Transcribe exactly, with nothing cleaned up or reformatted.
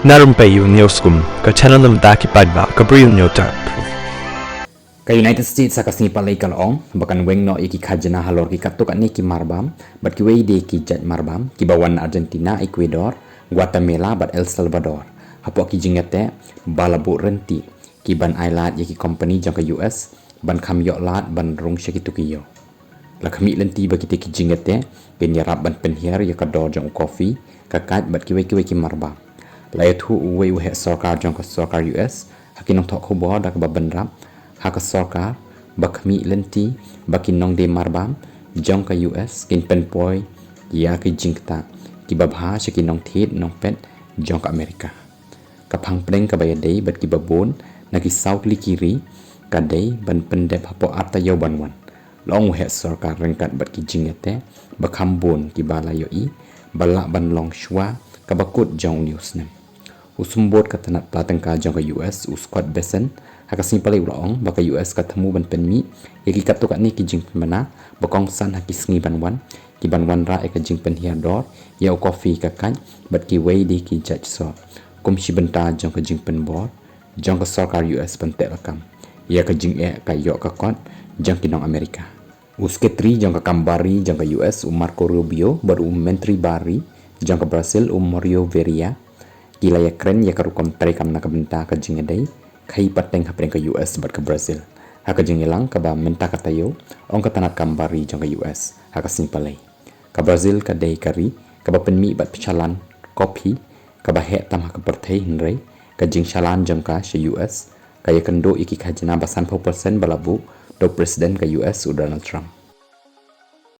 Na rympei ïa u News Kum, ka channel na bynta ki paidbah ka Bri u Hynñiewtrep. Ka United States ha ka sngi Palei ka la ong ba kan weng noh ïa ki khajna halor ki katto katne ki marbam bad kiwei de ki jait marbam kiba wan na Argentina, Ecuador, Guatemala bad El Salvador, hapoh ki jingïateh ba la buh rynti ki ban ailad ïa ki kompani jong ka U S ban kham ïoh lad ban rung sha kito ki ïew. La khmih lynti ba kitei ki jingïateh kin ïarap ban pynhiar ïa ka dor jong u kofi, ka kait bad kiwei kiwei ki marbam. La ïathuh uwei u heh sorkar jong ka sorkar U S ha ki nongthoh khubor da kaba bynrap ha ka sorkar ba khmih lynti ba ki nongdie marbam jong ka U S kin pynpoi ïa ki jingktah kiba bha sha ki nongthied nongpet jong ka Amerika. Ka phang pdeng kaba ïadei bad kiba bun na ki saw tylli ki ri ka dei ban pyndep hapoh ar taïew ban wan. La ong u heh sorkar ryngkat bad ki jingïateh ba kham bun kiba la ïohi ba lah ban long shuwa kaba kut jong une u snem. U symbud ka tnat pla tyngka jong ka U S, u Scott Bessent, ha ka sngi Palei u la ong ba ka U S ka thmu ban pynmih ïa ki katto katne ki jingpynbna ba kongsan ha ki sngi ban wan ki ban wanrah ïa ka jingpynhiar dor ïa u kofi, ka kait bad kiwei de ki jait soh kum shi bynta jong ka jingpynbor jong ka sorkar U S ban teh lakam ïa ka jingeh ka ïoh ka kot jong ki nong Amerika. U Sekretari jong ka kam bar ri jong ka U S, u Marco Rubio, bad u Myntri Bar Ri jong ka Brazil, u Mario Vieira, ki la ïakren ïa ka rukom treikam na ka bynta ka jingïadei khaïi pateng hapdeng ka U S bad ka Brazil ha ka jingïalang kaba mynta ka taïew, ong ka tnat kam bar ri jong ka U S ha ka sngi Palei. Ka Brazil ka dei ka ri kaba pynmih bad pynsalan kofi kaba heh tam ha ka pyrthei, hynrei ka jingshalan jong ka sha U S ka ïakynduh ïa ki khajna ba sanphew percent ba la buh da u President ka U S, u Donald Trump.